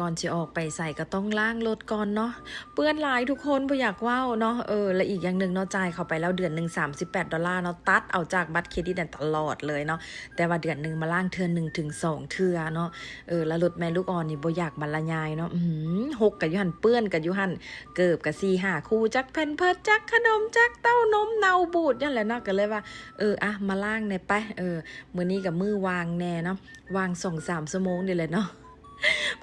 ກ່ອນຊິອອກໄປໃສກໍຕ້ອງລ້າງລົດກ່ອນເນາະ ເປື້ອນຫຼາຍທຸກຄົນ ບໍ່ຢາກເວົ້າເນາະ. ເອີ ແລະ ອີກຢ່າງໜຶ່ງເນາະ ຈ່າຍເຂົ້າໄປແລ້ວເດືອນໜຶ່ງສາມສິບແປດດອນລາເນາະ ຕັດເອົາຈາກບັດເຄຣດິດນັ້ນຕະຫຼອດເລີຍເນາະ ແຕ່ວ່າເດືອນໜຶ່ງມາລ້າງເທື່ອໜຶ່ງເຖິງສອງເທື່ອເນາະ. ເອີ ແລ້ວລົດແມ່ລູກອ່ອນນີ້ບໍ່ຢາກບັນລະຍາຍເນາະ ຫື ຫົກກໍຢູ່ຫັ້ນ ເປື້ອນກໍຢູ່ຫັ້ນ ເກີບກໍສີ່ຫ້າຄູ່ ຈັກແພມເພີດ ຈັກຂະໜົມ ຈັກເຕົ້ານົມເນົ່າບູດນັ້ນແຫຼະເນາະ. ກໍເລີຍວ່າ ເອີ ອະ ມາລ້າງແດ່ໄປ ເອີ ມື້ນີ້ກໍມື້ວ່າງແດ່ເນາະ ວ່າງສອງສາມຊົ່ວໂມງນີ້ແຫຼະເນາະ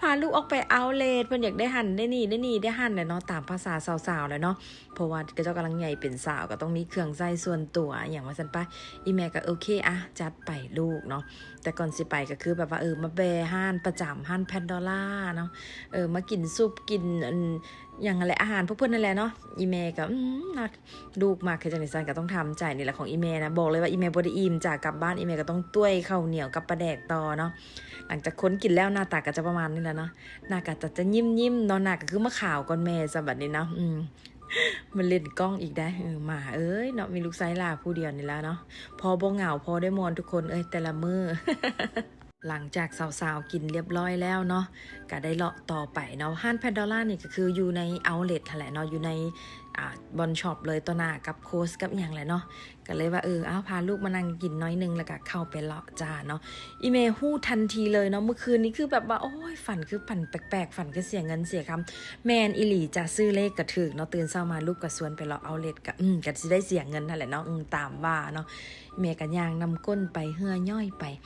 ພາລູກອອກໄປເອົາເລດ ເພິ່ນຢາກໄດ້ຫັ້ນໄດ້ນີ້ ໄດ້ນີ້ໄດ້ຫັ້ນແຫຼະເນາະ ຕາມພາສາສາວໆແຫຼະເນາະ ເພາະວ່າເຂົາເຈົ້າກຳລັງໃຫຍ່ເປັນສາວ ກໍຕ້ອງມີເຄື່ອງໃຊ້ສ່ວນຕົວອີ່ຫຍັງວ່າຊັ້ນໄປ. ອີ່ແມ່ກໍໂອເຄ ອະ ຈັດໄປລູກເນາະ. ແຕ່ກ່ອນຊິໄປກໍຄືແບບວ່າ ເອີ ມາແວ່ຮ້ານປະຈຳ ຮ້ານແພນໂດລາເນາະ ເອີ ມາກິນຊຸບ ກິນອັນຫຍັງຫັ້ນແຫຼະ ອາຫານພວກເພິ່ນນັ້ນແຫຼະເນາະ. ອີ່ແມ່ກໍ ອືມ ເນາະ ລູກມັກເຮັດຈັ່ງໃດຊັ້ນ ກໍຕ້ອງທຳໃຈນີ້ແຫຼະ ຂອງອີ່ແມ່ນະ. ບອກເລີຍວ່າອີ່ແມ່ບໍ່ໄດ້ອີ່ມ ຈາກກັບບ້ານ ອີ່ແມ່ກໍຕ້ອງຕ້ວຍເຂົ້າໜຽວກັບປາແດກຕໍ່ເນາະ. ຫຼັງຈາກຄົນກິນແລ້ວ ໜ້າຕາກໍຈະປະມານນີ້ແຫຼະເນາະ ໜ້າກໍຈະຍິ້ມໆເນາະ ໜ້າກໍຄືມາຂາວກ່ອນແມ່ຊະບັດນີ້ເນາະ. ອືມ ມາຫຼິ້ນກ້ອງອີກໄດ໋ ເອີ ໝາເອີຍເນາະ ມີລູກຊາຍຫຼ້າຜູ້ດຽວນີ້ລະເນາະ ພໍບໍ່ເຫງົາ ພໍໄດ້ມ່ວນທຸກຄົນເອີຍ ແຕ່ລະມື້. ຫຼັງຈາກສາວໆກິນລຽບຮ້ອຍແລ້ວເນາະ ກະໄດ້ເລາະຕໍ່ໄປເນາະ. ຮ້ານແພນໂດລານີ້ກໍຄືຢູ່ໃນເອົາເລັດຫັ້ນແຫຼະເນາະ ຢູ່ໃນ ອ່າ ບອນຊັອບເລີຍ ຕໍ່ໜ້າກັບໂຄສກັບອີ່ຫຍັງແຫຼະເນາະ. ກໍເລີຍວ່າ ເອີ ເອົາ ພາລູກມານັ່ງກິນໜ້ອຍໜຶ່ງ ແລ້ວກໍເຂົ້າໄປເລາະຈ້າເນາະ. ອີ່ແມ່ຮູ້ທັນທີເລີຍເນາະ ມື້ຄືນນີ້ຄືແບບວ່າ ໂອ້ຍ ຝັນຄືຝັນແປກໆ ຝັນຄືເສຍເງິນເສຍຄຳ. ແມ່ນອີ່ຫຼີຈ້າ ຊື້ເລກກໍຖືກເນາະ ຕື່ນເຊົ້າມາລູກກໍຊວນໄປເລາະເອົາເລັດ ກໍ ອືມ ກໍຊິໄດ້ເສຍເງິນຫັ້ນແຫຼະເນາະ ອືມ ຕາມວ່າເນາະ. ແມ່ກໍຍ່າງນຳກົ້ນໄປ ເຫື່ອຍ້ອຍໄປ.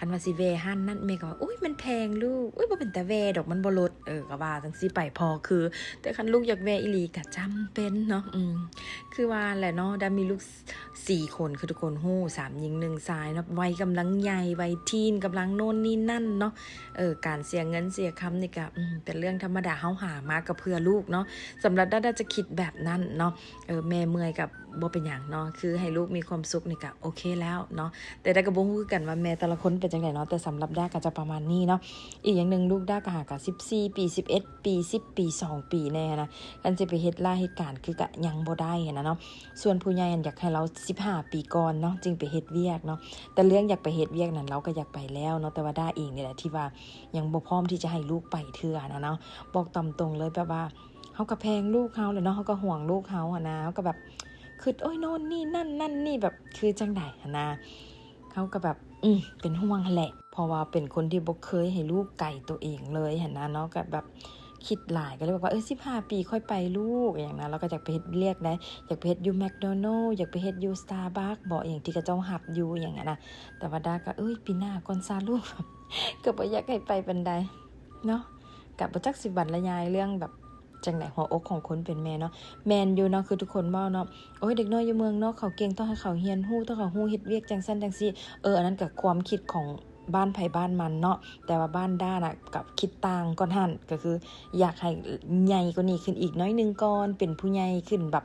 ຄັນວ່າຊິແວ່ຮ້ານນັ້ນ ແມ່ກໍວ່າ ໂອ້ຍ ມັນແພງລູກ ໂອ້ຍ ບໍ່ເປັນຕາແວ່ດອກ ມັນບໍ່ລົດ ເອີ ກໍວ່າຈັ່ງຊີ້ໄປ ພໍຄື. ແຕ່ຄັນລູກຢາກແວ່ອີ່ຫຼີກໍຈຳເປັນເນາະ ອືມ ຄືວ່າແຫຼະເນາະ ໄດ້ມີລູກສີ່ຄົນ ຄືທຸກຄົນຮູ້ ສາມຍິງໜຶ່ງຊາຍເນາະ ໄວກຳລັງໃຫຍ່ ໄວທີນ ກຳລັງໂນ່ນນີ້ນັ້ນເນາະ. ເອີ ການເສຍເງິນເສຍຄຳນີ້ກໍ ອືມ ເປັນເລື່ອງທຳມະດາ ເຮົາຫາມາກໍເພື່ອລູກເນາະ. ສຳລັບດາດາຈະຄິດແບບນັ້ນເນາະ ເອີ ແມ່ເມື່ອຍກໍ ບໍ່ເປັນຫຍັງເນາະ ຄືໃຫ້ລູກມີຄວາມສຸກນີ້ກະໂອເຄແລ້ວເນາະ. ແຕ່ດາກໍບໍ່ຮູ້ຄືກັນວ່າແມ່ແຕ່ລະຄົນເປັນຈັ່ງໃດເນາະ ແຕ່ສຳລັບດ້າກະຈະປະມານນີ້ເນາະ. อีกอย่างหนึ่ง ລູກด้าก็หากะสิบสี่ปี สิบเอ็ดปี สิบปี สองปี แน่นะ คันสิไปเฮ็ดลาเฮ็ดการคือกะยังบ่ได้หั้นนะเนาะ ส่วนผู้ใหญ่หั้นอยากให้ลาวสิบห้าปีก่อนเนาะ จึงไปเฮ็ดเวียกเนาะ แต่เรื่องอยากไปเฮ็ดเวียกนั้นลาวก็อยากไปแล้วเนาะ แต่ว่าด้าเองนี่แหละที่ว่ายังบ่พร้อมที่จะให้ลูกไปเทื่อนะเนาะ บอกตามตรงเลยแบบว่า เฮาก็แพงลูกเฮาแหละเนาะ เฮาก็ห่วงลูกเฮาหั้นนะ เฮาก็แบบ คิด โอ๊ย โน่นนี่นั่น นั่นนี่ แบบ คือจั่งใดหั้นนะ เฮาก็แบบ อืม เป็นห่วงหั้นแหละ เพราะว่าเป็นคนที่บ่เคยให้ลูกไกลตัวเองเลยหั้นนะเนาะ ก็แบบ คิดหลาย ก็เลยบอกว่า เออ สิบห้าปีค่อยไปลูก อย่างนั้น แล้วก็อยากไปเฮ็ดเวียกได้ อยากไปเฮ็ดอยู่แมคโดนัลด์ อยากไปเฮ็ดอยู่สตาร์บัคบ่ อย่างที่เขาเจ้าฮับอยู่ อย่างนั้นนะ แต่ว่าด้าก็ เอ้ย ปีหน้าก่อนซะลูก ก็บ่อยากให้ไปปานใดเนาะ ก็บ่จักสิบรรยายเรื่องแบบ จั่งใด๋ หัวอกของคนเป็นแม่เนาะ แม่นอยู่เนาะ คือทุกคนเว้าเนาะ โอ๊ย เด็กน้อยอยู่เมืองนอกเขาเก่ง ต้องให้เขาเรียนรู้ ต้องเขารู้เฮ็ดเวียกจั่งซั้นจั่งซี้ เออ อันนั้นก็ความคิดของบ้านไผบ้านมันเนาะ แต่ว่าบ้านด้าน่ะก็คิดต่างก่อนหั้น ก็คืออยากให้ใหญ่กว่านี้ขึ้นอีกน้อยหนึ่งก่อน เป็นผู้ใหญ่ขึ้นแบบ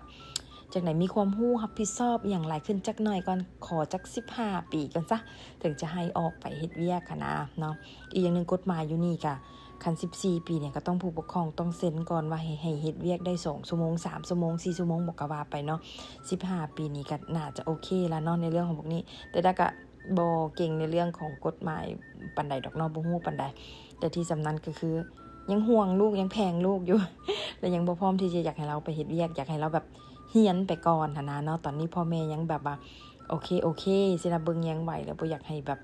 จั่งใด๋ มีความรู้รับผิดชอบอิหยังหลายขึ้นจักหน่อยก่อน ขอจักสิบห้าปีก่อนซะ ถึงจะให้ออกไปเฮ็ดเวียกหั้นนะเนาะ อีกอย่างหนึ่งกฎหมายอยู่นี่ก็ คันสิบสี่ปีเนี่ยก็ต้องผู้ปกครองต้องเซ็นก่อนว่าให้ ให้เฮ็ดเวียกได้สองชั่วโมง สามชั่วโมง สี่ชั่วโมงบ่ก็ว่าไปเนาะ สิบห้าปีนี้ก็น่าจะโอเคแล้วเนาะในเรื่องของพวกนี้ แต่ด้าก็บ่เก่งในเรื่องของกฎหมายปานใดดอกเนาะ บ่ฮู้ปานใด แต่ที่สำคัญก็คือยังห่วงลูก ยังแพงลูกอยู่ และยังบ่พร้อมที่จะอยากให้ลาวไปเฮ็ดเวียก อยากให้ลาวแบบเรียนไปก่อนหั้นนะเนาะ ตอนนี้พ่อแม่ยังแบบว่า โอเค โอเค สินะ เบิ่งแยงไหว แล้วบ่อยากให้แบบ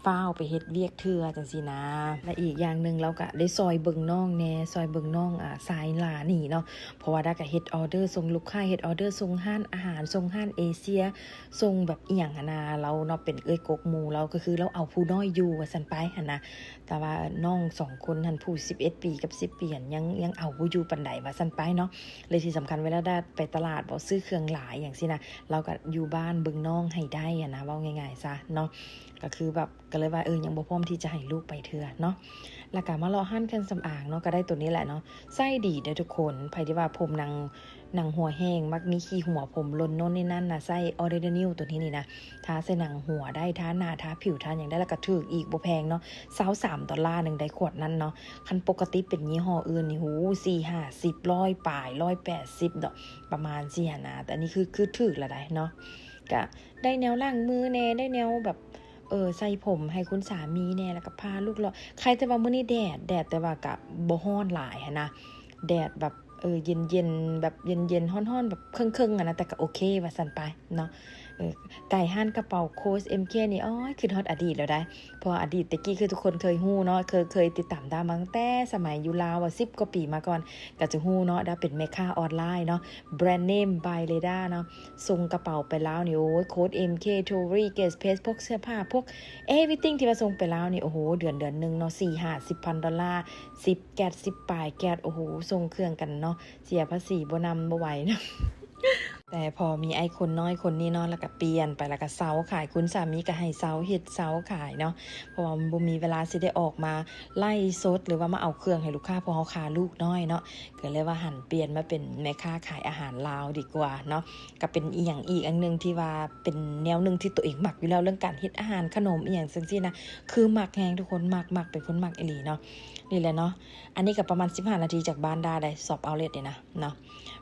ฟ้าวไปเฮ็ดเวียกเทื่อจั่งซี้นะ และอีกอย่างหนึ่งลาวก็ได้ซ่อยเบิ่งน้องแหน่ ซ่อยเบิ่งน้อง อ่า สายหล้านี่เนาะ เพราะว่าด้าก็เฮ็ดออเดอร์ส่งลูกค้า เฮ็ดออเดอร์ส่งร้านอาหาร ส่งร้านเอเชีย ส่งแบบอิหยังหั้นนะ ลาวเนาะ เป็นเอื้อยกกหมู่ ลาวก็คือลาวเอาผู้น้อยอยู่ว่าซั่นไปหั้นนะ แต่ว่าน้องสองคนหั้น ผู้สิบเอ็ดปีกับสิบปีหั้น ยัง ยังเอาบ่อยู่ปานใดว่าซั่นไปเนาะ และที่สำคัญเวลาด้าไปตลาดบ่ ซื้อเครื่องหลายหยังซี้นะ ลาวก็อยู่บ้านเบิ่งน้องให้ได้หั้นนะ เว้าง่ายๆซะเนาะ ก็คือแบบ ก็เลยว่า เออ ยังบ่พร้อมที่จะให้ลูกไปเทื่อเนาะ แล้วก็มาเลาะร้านเครื่องสำอางเนาะ ก็ได้ตัวนี้แหละเนาะ ใช้ดีเด้อทุกคน ไผที่ว่าผมหนัง หนังหัวแห้ง มักมีขี้หัว ผมหล่นโน่นนี่นั่นนะ ใช้ออเดอร์นิวตัวนี้นี่นะ ทาใส่หนังหัวได้ ทาหน้า ทาผิว ทาหยังได้ แล้วก็ถูกอีก บ่แพงเนาะ ซาวสามดอลลาร์หนึ่งได้ขวดนั้นเนาะ คันปกติเป็นยี่ห้ออื่นนี่ หู สี่ห้าสิบ ร้อยปลาย ร้อยแปดสิบดอก ประมาณซี้หั้นนะ แต่อันนี้คือ คือถูกแล้วได้เนาะ ก็ ได้แนวล้างมือแหน่ ได้แนวแบบ ເອີ ໃສ່ຜົມໃຫ້ຄຸນສາມີແດ່ ແລ້ວກໍພາລູກເລາະ. ໃຄແຕ່ວ່າມື້ນີ້ແດດ ແດດ ແຕ່ວ່າກໍບໍ່ຮ້ອນຫຼາຍຫັ້ນນະ ແດດແບບ ເອີ ເຢັນໆ ແບບເຢັນໆ ຮ້ອນໆ ແບບເຄິ່ງໆ ຫັ້ນນະ ແຕ່ກໍໂອເຄວ່າຊັ້ນໄປເນາະ. ເອີ ໄກຮ້ານກະເປົາ Coach ເອັມ ເຄ ນີ້ ໂອ້ຍ ຄິດຮອດອະດີດແລ້ວໄດ໋ ເພາະວ່າອະດີດແຕ່ກີ້ ຄືທຸກຄົນເຄີຍຮູ້ເນາະ ເຄີຍ ເຄີຍຕິດຕາມດາວມາຕັ້ງແຕ່ສະໄໝຢູ່ລາວ ວ່າສິບກວ່າປີມາກ່ອນ ກໍຈະຮູ້ເນາະ ດາວເປັນແມ່ຄ້າອອນລາຍເນາະ Brand Name by Leda ເນາະ. ສົ່ງກະເປົາໄປລາວນີ້ ໂອ້ຍ Coach ເອັມ ເຄ Tory Guess Page ພວກເສື້ອຜ້າ ພວກ everything ທີ່ວ່າສົ່ງໄປລາວນີ້ ໂອ້ໂຫ ເດືອນ ເດືອນໜຶ່ງເນາະ ສີ່ຫ້າສິບພັນດອນລາ ສິບແກັດ ສິບປາຍແກັດ ໂອ້ໂຫ ສົ່ງເຄື່ອງກັນເນາະ ເສຍພາສີບໍ່ນຳ ບໍ່ໄຫວເນາະ. ແຕ່ພໍມີໄອ້ຄົນນ້ອຍຄົນນີ້ເນາະ ແລ້ວກໍປ່ຽນໄປ ແລ້ວກໍເຊົາຂາຍ ຄຸນສາມີກໍໃຫ້ເຊົາເຮັດເຊົາຂາຍເນາະ ເພາະວ່າມັນບໍ່ມີເວລາຊິໄດ້ອອກມາໄລຟ໌ສົດ ຫຼືວ່າມາເອົາເຄື່ອງໃຫ້ລູກຄ້າ ເພາະເຮົາຄາລູກນ້ອຍເນາະ ກໍເລີຍວ່າຫັນປ່ຽນມາເປັນແມ່ຄ້າຂາຍອາຫານລາວດີກວ່າເນາະ. ກໍເປັນອີ່ຫຍັງອີກອັນໜຶ່ງທີ່ວ່າເປັນແນວໜຶ່ງທີ່ຕົວເອງມັກຢູ່ແລ້ວ ເລື່ອງການເຮັດອາຫານຂະໜົມອີ່ຫຍັງຈັ່ງຊີ້ນະ ຄືມັກແຮງທຸກຄົນ ມັກ ມັກ ເປັນຄົນມັກອີ່ຫຼີເນາະ. ນີ້ແຫຼະເນາະ ອັນນີ້ກໍປະມານສິບຫ້ານາທີຈາກບ້ານດາໄດ໋ ຊອບເອົາເລັດນີ້ນະເນາະ.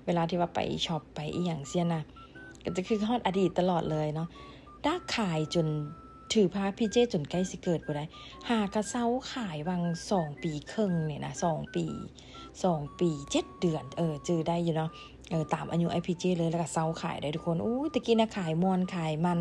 ເວລາທີ່ວ່າໄປຊອບໄປອີ່ຫຍັງຊີ້ນະ ກໍຈະຄິດຮອດອະດີດຕະຫຼອດເລີຍເນາະ. ດາຂາຍຈົນ ຖືພາພີ່ເຈ້ຈົນໃກ້ຊິເກີດພຸ້ນໃດ໋ ຫາກະເຊົາຂາຍຫວ່າງສອງປີເຄິ່ງນີ້ນະ ສອງປີ ສອງປີເຈັດເດືອນ ເອີ ຈື່ໄດ້ຢູ່ເນາະ ເອີ ຕາມອາຍຸອ້າຍພີ່ເຈ້ເລີຍ ແລ້ວກະເຊົາຂາຍໄດ໋ທຸກຄົນ. ໂອ້ຍ ແຕ່ກີ້ນະຂາຍມ່ວນຂາຍມັນ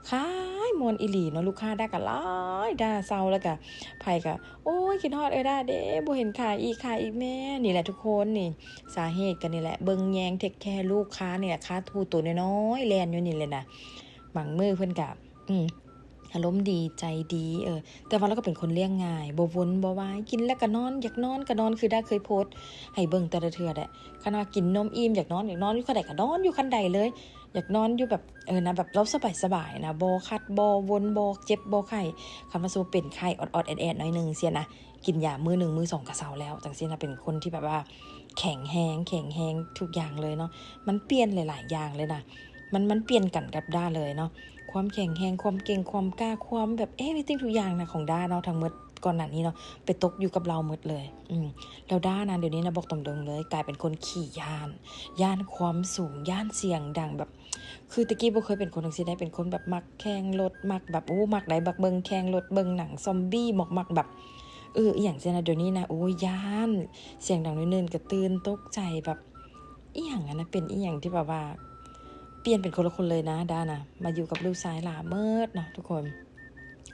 ຂາຍມ່ວນອີ່ຫຼີເນາະ ລູກຄ້າດາກະຫຼາຍ ດາເຊົາແລ້ວກະ ໃຜກະ ໂອ້ຍ ຄິດຮອດເອື້ອຍດາເດ້ ບໍ່ເຫັນຂາຍອີກ ຂາຍອີກແມ້. ນີ້ແຫຼະທຸກຄົນ ນີ້ສາເຫດກໍນີ້ແຫຼະ ເບິ່ງແຍງ take care ລູກຄ້ານີ້ແຫຼະ ຄ້າຜູ້ໂຕນ້ອຍໆ ແລ່ນຢູ່ນີ້ແຫຼະນະ. ບາງມື້ເພິ່ນກະ ອືມ ອາລົມດີ ໃຈດີ ເອີ ແຕ່ວ່າລາວກໍເປັນຄົນລ້ຽງງ່າຍ ບໍ່ວົນບໍ່ວາຍ ກິນແລ້ວກໍນອນ ຢາກນອນກໍນອນ ຄືດາເຄີຍໂພສໃຫ້ເບິ່ງແຕ່ລະເທື່ອແຫຼະ ຄັນວ່າກິນນົມອີ່ມ ຢາກນອນ ຢາກນອນຢູ່ຄັນໃດກໍນອນຢູ່ຄັນໃດເລີຍ ຢາກນອນຢູ່ແບບ ເອີ ນະ ແບບລາວສະບາຍໆນະ ບໍ່ຂັດບໍ່ວົນ ບໍ່ເຈັບບໍ່ໄຂ້. ຄັນວ່າສົມມຸດເປັນໄຂ້ອອດໆແອດໆໜ້ອຍໜຶ່ງຊີ້ນະ ກິນຢາມື້ໜຶ່ງມື້ສອງກໍເຊົາແລ້ວ ຈັ່ງຊີ້ນະ ເປັນຄົນທີ່ແບບວ່າແຂງແຮງ ແຂງແຮງທຸກຢ່າງເລີຍເນາະ. ມັນປ່ຽນຫຼາຍໆຢ່າງເລີຍນະ ມັນ ມັນປ່ຽນກັນກັບດາເລີຍເນາະ ຄວາມແຂງແຮງ ຄວາມເກັ່ງ ຄວາມກ້າ ຄວາມແບບ everything ທຸກຢ່າງນະຂອງດາເນາະ ທັງໝົດກ່ອນໜ້ານີ້ເນາະ ໄປຕົກຢູ່ກັບລາວໝົດເລີຍ. ອືມ ແລ້ວດານະ ດຽວນີ້ນະ ບອກຕາມເດີມເລີຍ ກາຍເປັນຄົນຂີ້ຢ້ານ ຢ້ານຄວາມສູງ ຢ້ານສຽງດັງ ແບບ ຄືແຕ່ກີ້ບໍ່ເຄີຍເປັນຄົນຈັ່ງຊີ້ໄດ໋ ເປັນຄົນແບບມັກແຂ່ງລົດ ມັກແບບ ໂອ້ ມັກໄດ໋ ມັກເບິ່ງແຂ່ງລົດ ເບິ່ງໜັງຊອມບີ ມັກ ມັກແບບ ເອີ ອີ່ຫຍັງຊີ້ນະ. ດຽວນີ້ນະ ໂອ້ຍ ຢ້ານ ສຽງດັງໜ້ອຍໜຶ່ງກໍຕື່ນ ຕົກໃຈ ແບບ ອີ່ຫຍັງຫັ້ນນະ ເປັນອີ່ຫຍັງທີ່ແບບວ່າປ່ຽນເປັນຄົນລະຄົນເລີຍນະ ດານະ ມາຢູ່ກັບລູກຊາຍຫຼ້າໝົດເນາະທຸກຄົນ.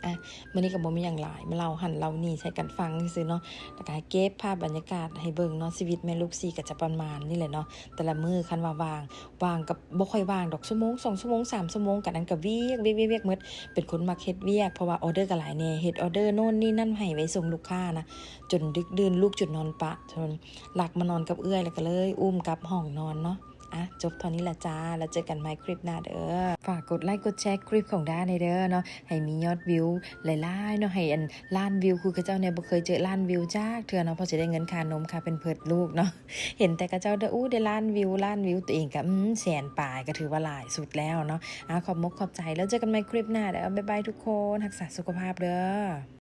ອ່ະ ມື້ນີ້ກໍບໍ່ມີຫຍັງຫຼາຍ ມາເລົ່າຫັ້ນເລົ່ານີ້ໃສ່ກັນຟັງຊື່ໆເນາະ ແລ້ວກໍເກັບພາບບັນຍາກາດໃຫ້ເບິ່ງເນາະ. ຊີວິດແມ່ລູກສີ່ກໍຈະປະມານນີ້ແຫຼະເນາະ ແຕ່ລະມື້ຄັນວ່າວ່າງ ວ່າງກໍບໍ່ຄ່ອຍວ່າງດອກ ຊົ່ວໂມງ ສອງຊົ່ວໂມງ ສາມຊົ່ວໂມງ ກະນັ້ນກໍວຽກ ວຽກ ວຽກ ວຽກໝົດ. ເປັນຄົນມັກເຮັດວຽກ ເພາະວ່າອອເດີກໍຫຼາຍແດ່ ເຮັດອອເດີໂນ່ນນີ້ນັ້ນໃຫ້ໄວ້ສົ່ງລູກຄ້ານະ ຈົນດຶກດື່ນ ລູກຈົນນອນປະ ຈົນລັກມານອນກັບເອື້ອຍ ແລ້ວກໍເລີຍອຸ້ມກັບຫ້ອງນອນເນາະ. ອ່ະ ຈົບເທົ່ານີ້ລະຈ້າ ແລ້ວເຈີກັນໃໝ່ຄລິບໜ້າເດີ. ຝາກກົດໄລກົດແຊຄລິບຂອງດາແດ່ເດີເນາະ ໃຫ້ມີຍອດວິວຫຼາຍໆເນາະ ໃຫ້ອັນລ້ານວິວຄືເຂົາເຈົ້າແດ່. ບໍ່ເຄີຍເຈີລ້ານວິວຈັກເທື່ອເນາະ ເພາະຊິໄດ້ເງິນຄ່ານົມຄ່າແພມເພີດລູກເນາະ. ເຫັນແຕ່ເຂົາເຈົ້າເດີ ອູ້ ໄດ້ລ້ານວິວ ລ້ານວິວ ຕົວເອງກໍ ອືມ ແສນປາຍ ກໍຖືວ່າຫຼາຍສຸດແລ້ວເນາະ. ອ່າ ຂອບມົກຂອບໃຈ ແລ້ວເຈີກັນໃໝ່ຄລິບໜ້າເດີ. ບາຍບາຍທຸກຄົນ ຮັກສາສຸຂະພາບເດີ.